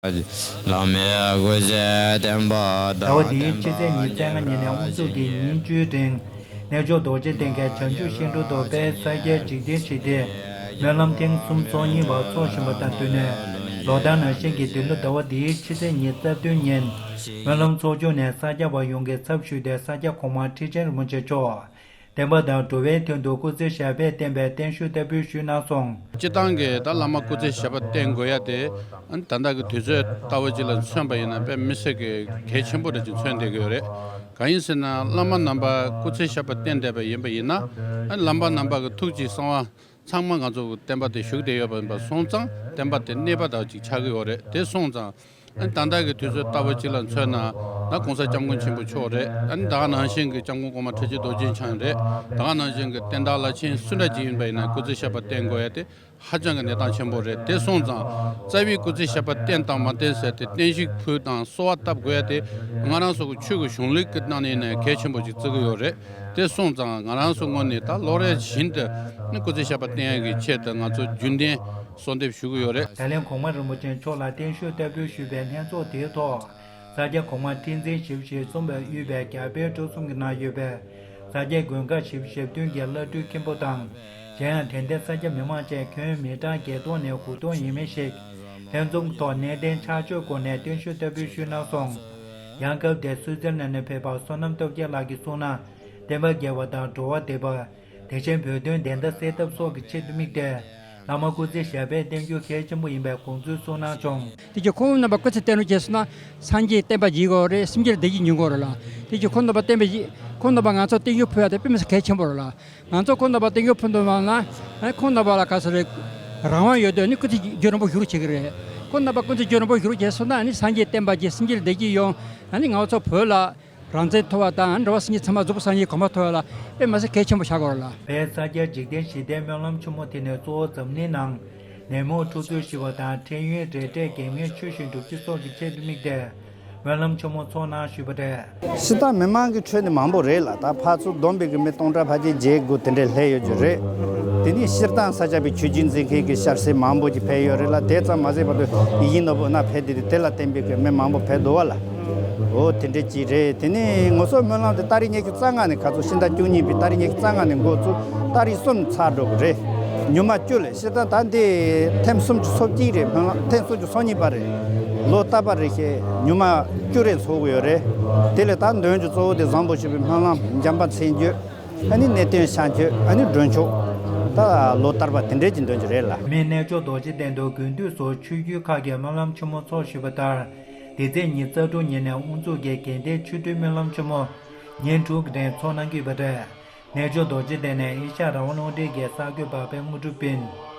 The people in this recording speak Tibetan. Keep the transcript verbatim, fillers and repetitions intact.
བླ་མའི་སྐུ་ཚེ་བརྟན་པ་དང་། ཟླ་བ་འདིའི་ཕྱི་ཚེས་ཉི་ཤུ་རྩ་ལྔ་ཉིན་ནས་དབུ་འཛུགས་ཀྱིས་ཉིན་བཅུའི་རིང་། རྣལ་འབྱོར་རྡོ་རྗེ་གདན་གྱི་བྱང་ཆུབ་ཤིང་དྲུང་དུ་དཔལ་ས་སྐྱའི་འཇིག་རྟེན་ཞི་བདེའི་སྨོན་ལམ་ཐེངས་གསུམ་ཚོགས་གཉིས་པ་འཚོགས་བཞིན་པ་དང་བསྟུན་ནས། ལོ་ལྟར་ནང་བཞིན་གྱི་འདི་ལོ་ཟླ་བ་འདིའི་ཕྱི་ཚེས་ཉི་ཤུ་རྩ་བདུན་ཉིན། སྨོན་ལམ་ཚོགས་ཆུང་ནས་ས་སྐྱ་པ་ཡོངས་ཀྱི་ཚབ་ཞུས་ཏེ་ས་སྐྱ་གོང་མ་ཁྲི་ཆེན་རིན་པོ་ཆེ་མཆོག་བསྟན་པ་དང་འགྲོ་བའི་དོན་དུ་སྐུ་ཚེ་ཞབས་པད་བརྟན་པའི་བརྟན་བཞུགས་བསྟར་འབུལ་ཞུས་གནང་སོང་། སྤྱིར་བཏང་གི་ད་བླ་མ་སྐུ་ཚེ་ཞབས་པད་བརྟན་དགོས་ཡ་དེ། ཨ་ནི་ད་ལྟ་གི་དུས་ཚོད་ལྟ་བུ་ཅིག་ལ་མཚོན་པ་ཡིན་ན་དཔེ་མི་སྲིད་ཀྱི་གལ་ཆེན་པོ་རེད་ཅེས་མཚོན་བསྡད་ཀྱི་ཡོད་རེད། གང་ཡིན་ཟེར་ན་བླ་མ་རྣམ་པ་སྐུ་ཚེ་ཞབས་པད་བརྟན་བསྡད་པ་ཡིན་པ་ཡིན་ན། ཨ་ནི་བླ་མ་རྣམ་པ་གི་ཐུགས་ཀྱི་གསང་བ་ཚང་མ་ང་ཚོ་བསྟན་པ་དེ་བཞུགས་བསྡད་ཡོད་པ་ཡིན་པ་སོང་ཙང་བསྟན་པ་དེ་གནས་པ་དག་ཅིག་ཆགས་ཀྱི་ཡོད་རེད། དེ་སོང་ཙང་། ཨ་ནི་ད་ལྟ་གི་དུས་ཚོད་ལྟ་བུ་གཅིག་ལ་མཚོན་ན། ད་༸གོང་ས་༸སྐྱབས་མགོན་ཆེན་པོ་མཆོག་རེད། ཨ་ནི་ད་ག་ནང་བཞིན་གྱི་སྐྱབས་མགོན་གོང་མ་ཁྲི་ཆེན་རྡོ་རྗེ་འཆང་རེད། ད་ག་ནང་བཞིན་གྱི་བསྟན་བདག་བླ་ཆེན་སུ་འདྲ་ཅིག་ཡིན་པ་ཡིན་ན་སྐུ་ཚེ་ཞབས་པད་བརྟན་དགོས་ཡ་དེ་ཧ་ཅང་གི་གནས་སྟངས་ཆེན་པོ་རེད། དེ་སོང་ཙང་རྩ་བའི་སྐུ་ཚེ་ཞབས་པད་བརྟན་དང་མ་བརྟན་ཟེར་ཏེ་བརྟན་བཞུགས་ཕུལ་དང་གསོལ་བ་བཏབ་དགོས་ཡ་དེ་ང་རང་ཚོ་གི་ཆོས་ཀྱི་གཞུང་ལུགས་ཀྱི་ནང་ནས་ནས་གལ་ཆེན་པོ་ཅིག་བརྩི་གི་ཡོད་རེད། དེ་སོང་ཙང་ང་རང་ཚོ་ངོས་ནས་ད་ལོ་རེ་བཞིན་དུ་ནི་སྐུ་ཚེ་ཞབས་པད་བརྟན་ཡ་གི་ཆེད་དུ་ང་ཚོ་རྒྱུན་ལྡན་གསོལ་འདེབས་ཞུ་གི་ཡོད་རེད། ད་ལན་གོང་མ་རིན་པོ་ཆེ་མཆོག་ལ་བརྟན་བཞུགས་བསྟར་འབུལ་ཞུས་པའི་ལྷན་ཚོགས་དེའི་ཐོག་ས་སྐྱ་གོང་མ་ཁྲི་འཛིན་ཞེ་པོ་ཞིག་གསུངས་པའི་དབུས་པའི་རྒྱ་བལ་འབྲུག་གསུམ་གྱི་ནང་ཡོད་པའི་ས་སྐྱའི་དགོན་ཁག་ཞེ་པོ་ཞིག་བདུན་གྱི་བླ་སྤྲུལ་མཁན་པོ་དང་། གཞན་ཡང་དད་ལྡན་ས་སྐྱ་མི་མང་བཅས་ཁྱོན་མི་གྲངས་བརྒྱད་སྟོང་ནས་དགུ་སྟོང་ཡས་མས་ཤིག་ལྷན་འཛོམས་ཐོག་གནས་བརྟན་ཕྱག་མཆོད་སྒོ་ནས་བརྟན་བཞུགས་བསྟར་འབུལ་ཞུས་གནང་སོང་། ཡང་སྐབས་དེར་སུད་ཙེར་ལན་ནས་ཕེབས་པ་བསོད་ནམས་སྟོབས་རྒྱལ་ལགས་ཀྱིས་གསུངས་ན། བསྟན་པ་རྒྱས་པ་དང་འགྲོ་བ་བདེ་བ། དེ་བཞིན་བོད་དོན་བདེན་མཐའ་གསལ་ཐབས་སོགས་ཀྱི་ཆེད་དུ་དམིགས་ཏེ། བླ་མ་སྐུ་ཚེ་ཞབས་པད་བརྟན་རྒྱུ་གལ་ཆེན་པོ་ཡིན་པའི་དགོངས་ཚུལ་གསུངས་གནང་བྱུང་། དེ་ཀྱང་ཁོང་རྣམ་པ་སྐུ་ཚེ་བརྟན་རུ་བྱས་སོང་ན་སངས་རྒྱས་བསྟན་པ་རྒྱས་དགོས་རེད། སེམས་ཅན་བདེ་སྐྱིད་མྱོང་དགོས་རེད་ལ། དེ་ཀྱང་ཁོང་རྣམ་པ་བསྟན་པ་ཡི་ཁོང་རྣམ་པ་ང་ཚོ་བརྟན་རྒྱུ་ཕུལ་ཡ་དེ་དཔེ་མི་སྲིད་གལ་ཆེན་པོ་རེད་ལ། ང་ཚོ་ཁོང་རྣམ་པ་བརྟན་རྒྱུ་ཕུལ་འདུག་མ་ན་ཁོང་རྣམ་པ་ལ་ག་ས་རེད། རང་དབང་ཡོད་དུས་ནི་སྐུ་ཚེ་རྒྱུན་རིང་པོ་བཞུགས་རོགས་བྱེད་ཀྱི་རེད། ཁོང་རྣམ་པ་སྐུ་ཚེ་རྒྱུན་རིང་པོ་བཞུགས་རོགས་བྱས་སོང་ན་ནི་སངས་རྒྱས་བསྟན་པ་རྒྱས། སེམས་ཅན་བདེ་སྐྱིད་ཡོང་། ཨ་ནི་ང་ཚོ་བོད་ལ། རང་བཙན་ཐོབ་པ་དང་འགྲོ་བ་སེམས་ཅན་ཚང་མ་རྫོགས་པ་སངས་རྒྱས་གོ་འཕང་ཐོབ་ཡ་ལ་དཔེ་མ་སྲིད་གལ་ཆེན་པོ་ཆགས་ཀྱི་ཡོད་རེད་ལ། དཔལ་ས་སྐྱ་འཇིག་རྟེན་ཞི་བདེའི་སྨོན་ལམ་ཆེན་མོ་དེ་ནི་གཙོ་བོ་འཛམ་གླིང་ནང་ནད་མུག་འཁྲུག་རྩོད་ཞི་བ་དང་འཕྲལ་ཡུན་རེ་འབྲས་དགེ་བསྔོའི་ཆོས་བཞིན་སྒྲུབ་བྱེད་སོགས་ཀྱི་ཆེད་དུ་དམིགས་ཏེ་སྨོན་ལམ་ཆེན་མོ་ཚོགས་གནང་ཞུས་པ་རེད། སྤྱིར་བཏང་མི་མང་གི་ཁྲོད་ནས་མང་པོ་རེད་ལ། ད་ཕར་ཚུར་བསྡོམས་པའི་གི་མི་སྟོང་ཕྲག་ཕལ་ཆེར་བརྒྱད་དགུ་དེ་འདྲས་སླེབས་ཡོད་རྒྱུ་རེད། དེ་ནས་སྤྱིར་བཏང་ས་སྐྱ་པའི་ཆོས་བརྒྱུད་འཛིན་མཁན་གྱི་ཞབས་སེ་མང་པོ་ཅིག་ཕེབས་ཡོད་རེད་ལ། དེ་ཙམ་མ་ཟད་བར་དུ་ཡིད་བཞིན་ནོར་བུ་ན་ཕེབས་དེ་དེ་ལ་བརྟེན་པའི་གི་མི་མང་པོ་ཕེབས་འདུག་བ་ལ། འོ་དེ་འདྲ་ཅིག་རེད། དེ་ནས་ངོ་སོ་སྨོན་ལམ་དེ་ཏ་རིག་ཉི་ཤུ་རྩ་ལྔ་ནས་ག་ཚོད་ཕྱི་ཟླ་བཅུ་གཉིས་པའི་ཏ་རིག་ཉི་ཤུ་རྩ་ལྔ་ནས་འགོ་བཙུགས་ཏ་རིག་གསུམ་ཚར་འགྲོ་གི་རེད། ཉི་མ་བཅུ་ལས་ཕྱི་ཟླ་ད་འདི་ཐེངས་སུམ་ཅུ་སོ་གཅིག་རེད། སྨོན་ལམ་ཐེངས་སུམ་ཅུ་སོ་གཉིས་པ་རེད། ལོ་བསྟར་པ་རེ་བཞིན་ཉི་མ་བཅུ་རེ་འཚོགས་གི་ཡོད་རེད། དེ་ལས་ད་འདོན་རྒྱུ་གཙོ་བོ་དེ་བཟང་པོ་ཞུ་བའི་སྨོན་ལམ་འཇམ་དཔལ་མཚན་བརྗོད། ཨ་ནི་གནས་བརྟན་ཕྱག་མཆོད། ཨ་ནི་སྒྲོལ་ཆོག་ད་ལོ་བསྟར་པ་དེ་འདྲས་ཀྱི་འདོན་རྒྱུ་རེད་ལ། མི་རྣལ་འབྱོར་རྡོ་རྗེ་གདན་དུ་དགུན་དུས་སུ་ཆོས་བརྒྱུད་ཁག་གི་སྨོན་ལམ་ཆེན་མོ་ཚོགས་ཞུས་པ་ལྟར། འདི་ཚེས་ཉི་ཤུ་རྩ་དྲུག་ཉིན་ནས་དབུ་འཛུགས་ཀྱིས་དགེ་ལྡན་ཆོ་འཕྲུལ་སྨོན་ལམ་ཆེན་མོ་ཉིན་དྲུག་གི་རིང་ཚོགས་གནང་གི་ཡོད་པ་རེད། རྣལ་འབྱོར་རྡོ་རྗེ་གདན་ནས་ཨེ་ཤ་ཡ་རང་དབང་རླུང་འཕྲིན་གྱི་གསར་འགོད་པ་དཔལ་དངོས་གྲུབ་སྤུན།